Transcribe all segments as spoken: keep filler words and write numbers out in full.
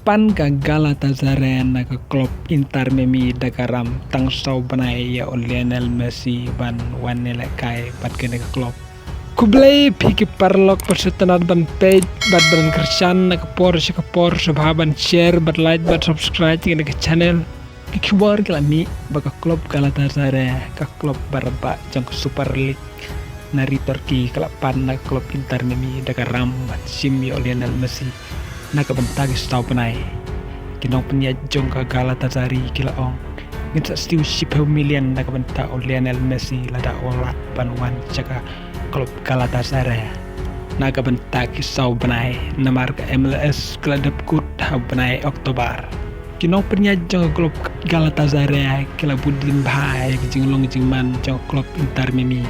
Pan ka Galatasaray na ka klub Inter Miami da ka ram tang saw bnai ïa u Lionel Messi ban wan ïalehkai bad kane ka klub. Khublei phi ki paralok, pat shu tang ban peit bad ban kyrshan na ka por sha ka por, sngewbha ban share bad like bad subscribe ïa kane ka channel. Ki khubor ki la mih ba ka klub Galatasaray, ka klub ba rangbah jong ka Super League na ri Turkey, ka la pan na ka klub Inter Miami da ka ram ban shim ïa u Lionel Messi na ka bynta ki saw bnai. Ki nongpynïaid jong ka Galatasaray ki la ong, ngin sa siew shiphew million na ka bynta u Lionel Messi lada u lah ban wan sha ka klub Galatasaray na ka bynta ki saw bnai, namar ka M L S ka la dep kut ha u bnai Oktober. Ki nongpynïaid jong ka klub Galatasaray ki la bud dien bha ïa ka jinglong jingman jong ka klub Inter Miami.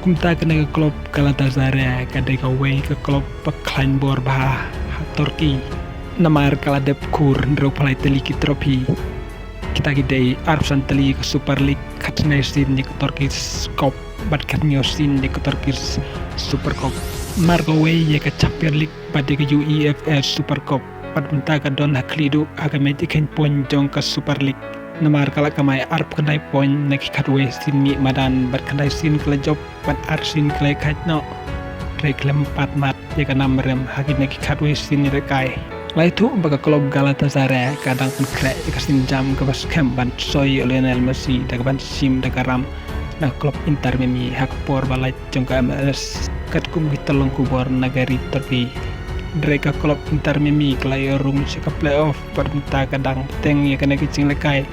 Kumta kane ka klub Galatasaray ka dei kawei ka klub ba khlaiñ bor bha ha Turkey, namar ka la dep khur hynriew phew lai tylli ki trophy. Kita ki dei arphew san tylli ka Super League, khatkhyndai sien ïa ka Turkish Cup bad khathynñiew sien ïa ka Turkish Super Cup. Mar kawei ïa ka Champion League bad ïa ka UEFA Super Cup. Bad mynta ka don ha khlieh duh ha ka mej ïakheiñ point jong ka Super League, namar ka la kamai arphew khyndai point na ki khatwei sien mih madan, bad khyndai sien ka la jop bad ar sien ka la ïakhaid noh. Hynrei khlem pat mad ïa ka nam rem ha kine ki khatwei sien ïalehkai. La ïathuh ba ka klub Galatasaray ka dang pynkhreh ïa ka sienjam kaba skhem ban soi ïa u Lionel Messi da kaban shim da ka ram na ka klub Inter Miami ha ka por ba lait jong ka M L S, katkum ki tyllong khubor na ka ri Turkey. Hynrei ka klub Inter Miami ka la ïoh rung sha ka playoff bad mynta ka dang bteng ïa kane ka jinglehkai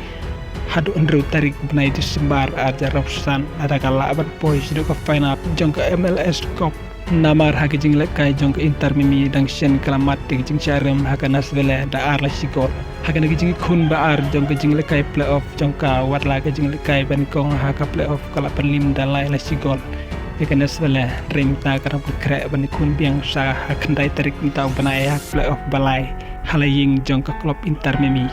haduh hynriew tarik bnai December ar hajar arphew san, lada ka lah ban poi shaduh ka final jong ka M L S Cup. Namar ha ka jinglehkai jong ka Inter Miami dang shen ka la mad da ka jingshah rem ha ka Nashville da ar la shi gol. Ha kane ka jingïakhun ba ar jong ka jinglehkai playoff jong ka, wat la ka jinglehkai ba nyngkong ha ka playoff ka la pynliem da lai la shi gol ïa ka Nashville, hynrei mynta ka dang pynkhreh ban ïakhun biang sa ha khyndai tarik mynta u bnai ha ka playoff ba lai ha la ïing jong ka klub Inter Miami.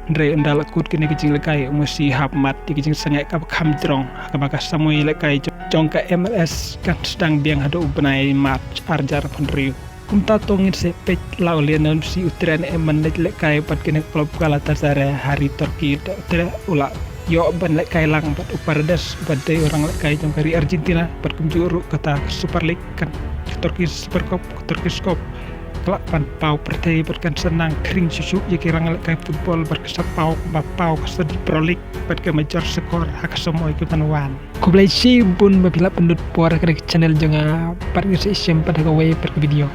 Hynrei ynda la kut kane ka jinglehkai, u Messi hap mad ïa ka jingsangeh kaba kham jrong ha kaba ka samoi lehkai jong ka M L S kan sdang biang haduh u bnai March ar hajar arphew hynriew. Kumta to ngin sa peit la u Lionel Messi u treh ne em ban leit lehkai bad kane ka klub Galatasaray ha ri Turkey, da u treh u la ïoh ban lehkai lang bad u Paredes uba dei u ranglehkai jong ka ri Argentina, bad kumjuh ruh kata ka Super League, kan ka Turkish Super Cup, ka Turkish Cup. Ka lah ban paw pyrthei bad kan sa nang khring shuh shuh ïa ki ranglehkai football bad ka sa paw, ba paw ka sa dei Pro League bad ka major score ha ka samoi kaban wan. Khublei shibun ba phi la pynlut por ha kane ka channel jong nga, bad ngin sa ïashem pat ha kawei pat ka video.